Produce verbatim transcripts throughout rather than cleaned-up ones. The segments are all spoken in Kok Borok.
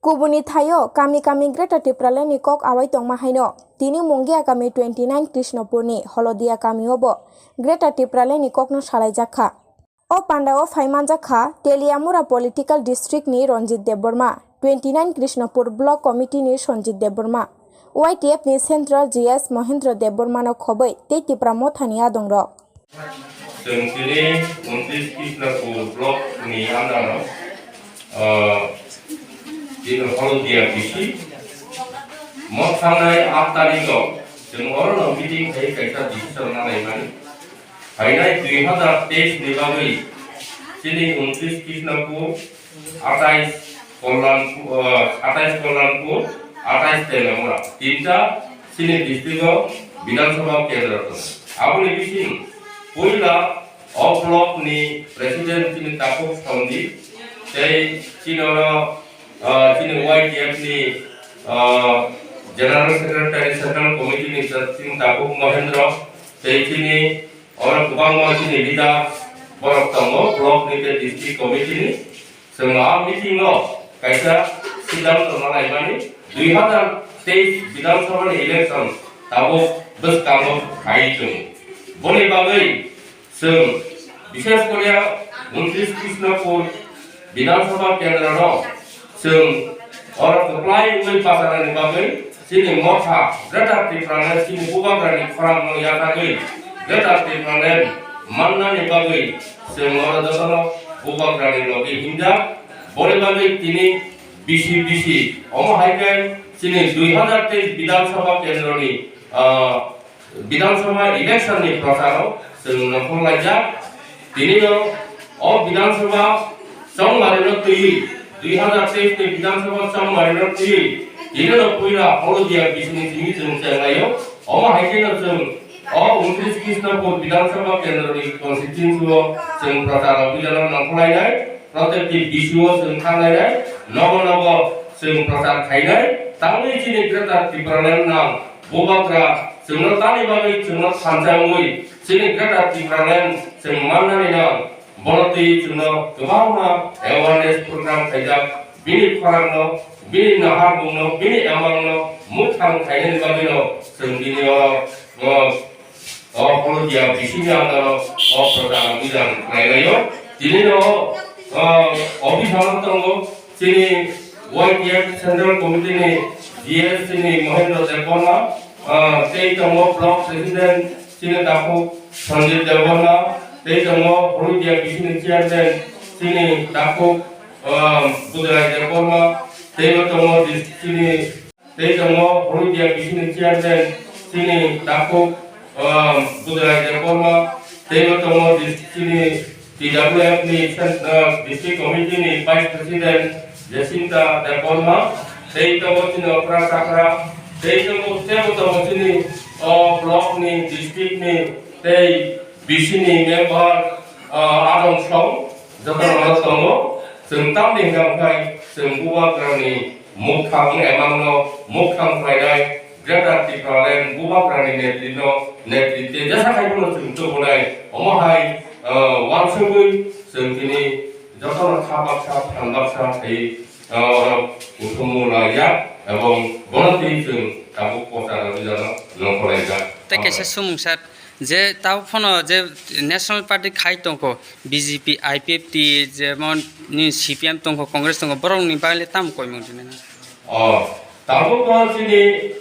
Kubuni thaio kami kami Greater Tipraland ni kok awai tongma haino tini Mungia kami twenty nine Krishnapur ni Holodia kamio bo Greater Tipraland ni kokno salaijak kha. O pandao phai manjak kha Teliamura Political District ni Ranjit Debbarma, twenty nine Krishnapur Block Committee ni Sanjit Debbarma, Y T F ni Central G S Mohendra Debbarma no khoboi tei Tipra Motha ni adongrok. Chwng tini untris Krishnapur Block ni under o, ah, tini Holodia B C mo thangnai aat tarikh o chwng oro no meeting khai kaisa decision ma laimani. Phainai dui hazar teis ni bagwi chini untris Krishnapur, atais Kalyanpur, ah, atais Kalyanpur, atais Teliamura, tinta chini district o Bidhan Sabha kendra tongo. Aboni bising puila o block ni president chini Takhuk Sanjit tei chini oro, ah, chini Y T F ni, ah, General Secretary Central Committee ni chini Takhuk Mohendra tei chini oro kwbangma chini leader borok tongo, block ni tei district committee ni. Chwng a meeting o kaisa siddhanto ma laimani, dui hazar teis Bidhan Sabha ni election tabuk bwskango khai tongo. Boni bagwi chwng bishesh kore untris Krishnapur Bidhan Sabha kendra no chwng oro kwplai wngwi bachanani bagwi chini motha Greater Tipraland chini bubagrani khorang no yatagwi Greater Tipraland mannani bagwi chwng oro jotono bubagrani logi hinjak. Boni bagwi tini bisi bisi omo hai khe chini dui hazar teis Bidhan Sabha kendroni, ah, Bidhan Sabha election ni procharo chwng nongkhor laijak. Tini no o Bidhan Sabha chongmari no twiwi, dui hazar teis ni Bidhan Sabha chongmari no twiwi, tini no puila Holodia bisini simi chwng chenglaio. Omo hai khe no chwng o untris Krishnapur Bidhan Sabha kendroni constituency o chwng prochar abhijan o nongkhor lainai. Protekti B C O chwng thanglainai, nogo nogo chwng prochar khainai, tangwi chini Greater Tipraland nang bubagra chwngno tani bagwi chwngno thansa wngwi chini Greater Tipraland chwng mannani nang, bono twi chwngno kwbangma awareness program khaijak, bini khorangno, bini naharmungno, bini emangno mwthang khainani bagwino chwng tini oro, o, O Holodia bisingni andaro o prochar abhijan khlailaio. Tini no, ah, office ano tongo chini Y T F Central Committee ni G S chini Mohendra Debbarma, ah, tei tongo Block President chini Takhuk Sanjit Debbarma, tei tongo Holodia bisingni Chairman chini Takhuk, ah, Budrai Debbarma, tei bo tongo dis-, chini Tei tongo Holodia bisingni chairman chini Takhuk, um, Budrai Debbarma, tei bo tongo dis-, chini T W F ni cen-, uh, district committee ni vice president Jacinta Debbarma, tei tongo chini okra chakra, tei tongo, tei bo tongo chini, uh, block ni, district ni, tei B C ni member, uh, Adong Song, joto no tongo. Chwng tamni hwnka hwnkhe chwng bubagrani Mukthang emangno mukthang khlainai Greater Tipraland bubagrani netrino, netritwe jesa khai bono chwng tubunai. Omo hai, ah, wansugwi chwng tini jotono kha baksa, phan baksa khai, ah, oro kuthumung laiya ebong bono twi chwng tabuk pochar abijano nongkhorlaijak. Tei kaisa sumung sir, je tabo phano je National Party khai tongkho, B J P, I P F T, jemon ni C P M tongkho, Congress tongkho, borokni bagwi le tamo koimung rinai? O, tabuk no chini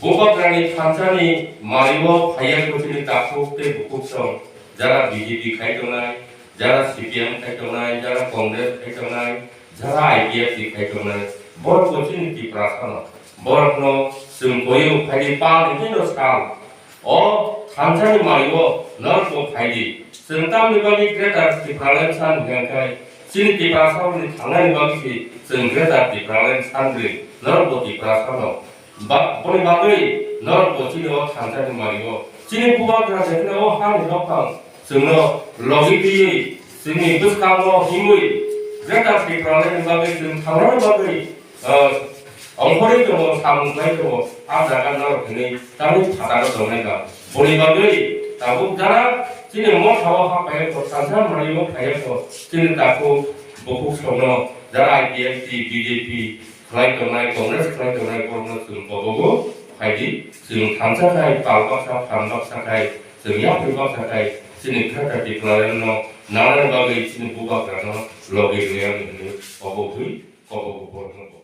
bubagrani thansani mario phaiya ko chini takhuk tei bukhuk song, jara B J P khai tongnai, jara C P M khai tongnai, jara Congress khai tongnai, jara I P F T khai tongnai, borok bo chini Tiprasano, borokno chwng koyo phaidi pal hino sal. O thansani mario norok bo phaidi. Chwng tamni bagwi Greater Tipraland san hwnka khe, chini Tiprasarokni thangnani bagwi se chwng Greater Tipraland san rwi, norok bo Tiprasano. Ba-, boni bagwi norok bo chini o thansani mario. Chini bubagra jephru o hani nokhang chwngno logi twiwi chwngni bwskango himwi Greater Tipraland ni bagwi chwng thangnani bagwi, ah, ongkhorwi tongo, samung khlai tongo, a jaga norok hinwi tamni phataro tongnai ba. Boni bagwi tabuk jara chini motha o ha phaiya kho, thansa manwi o phaiya kho, chini takhuk bukhuk songno jara I P F T, B J P, khlai tongnai, Congress khlai tongnai borokno chwng kobogo phaidi, chwng thansa khai, pal baksa, phan baksa khai, chwng yapri baksa khai, chini kha kha Tipraland no nanani bagwi chini bubagra no logi rwya hwnwi kobo hwnwi kobogo borokno bo.